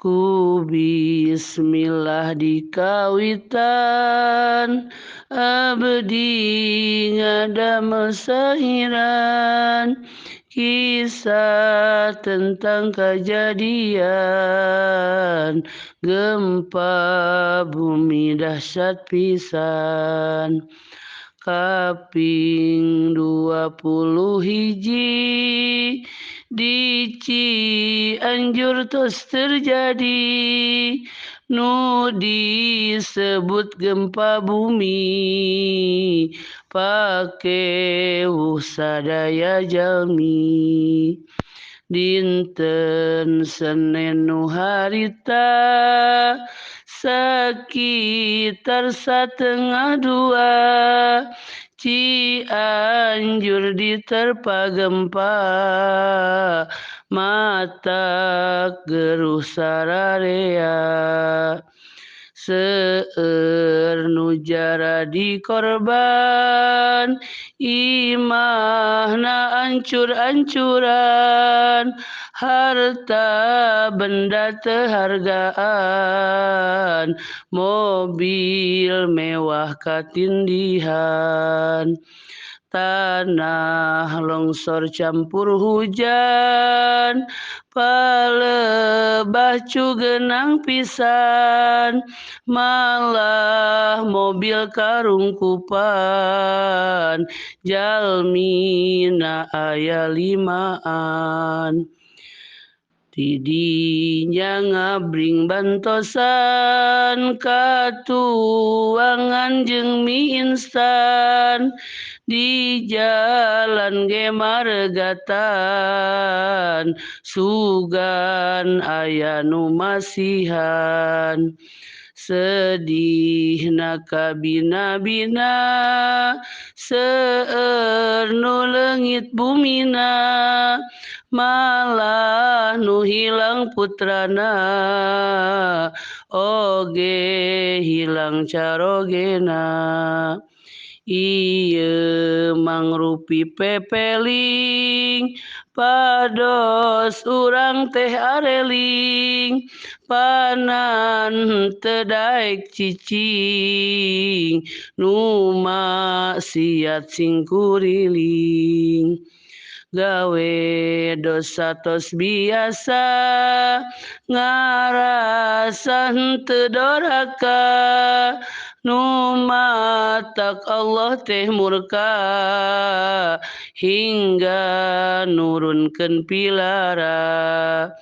Ku bismillah dikawitan abdi ngadamel sahiran kisah tentang kejadian gempa bumi dahsyat pisan. Kaping 21 di Cianjur tos terjadi nu disebut gempa bumi pakewuh sadaya jalmi. Dinten Senen nu harita sekitar 1:30 Cianjur diterpa gempa mata geruh sararea. Seueur nu jaradi korban imahna ancur-ancuran harta benda teu hargaan mobil mewah katindihan. Tanah longsor campur hujan palebah cugenang pisan malah mobil karungkupan jalmina aya 5an. Tidinya ngabring bantosan katuangan jeung mie instan di jalan ge maregatan sugan aya nu masihan. Sedihna kabina-bina seueur nu leungit bumina malah nu hilang putrana oge hilang carogena. Ieu mangrupi pepeling pados urang teh areling panan teu daek cicing nu maksiat sing kuriling. Gawe dosa tos biasa ngarasa henteu doraka nu matak Allah teh murka hingga nurunkeun pilara.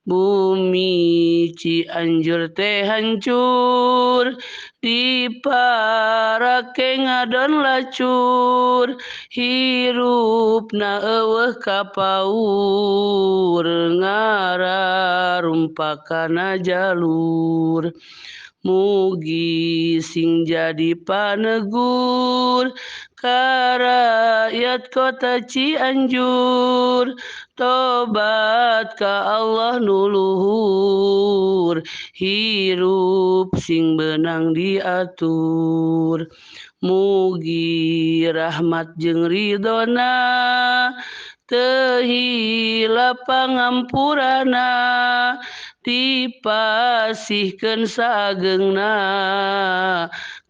Bumi Cianjur teh hancur diparake ngadon lacur hirupna eueuh kapaur ngararumpakana jalur. Mugi sing jadi panegur ka rakyat kota Cianjur tobat ka Allah nu luhur hirup sing beunang diatur. Mugi rahmat jeung ridona teu hilap pangampurana dipasihkeun sageungna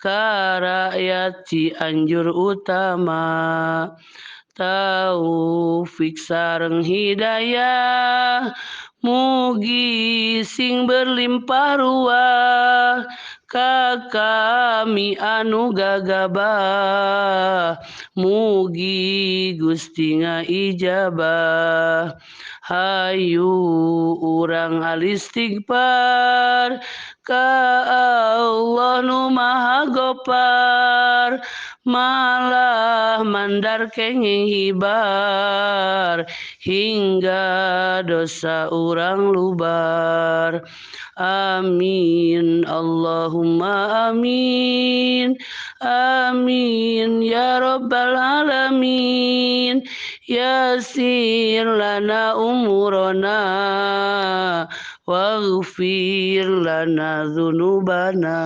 ka rakyat Cianjur utama. Taufik sareng hidayah mugi sing berlimpah ruah ka kami anu gagabah mugi Gusti ngaijabah. Hayu urang alistighfar ka Allah nu Maha Gopar malah mandar kenging hibar hingga dosa urang lubar. Amin Allahumma amin amin ya rabbal alamin. Yassir lana umurana waghfir lana dzunubana.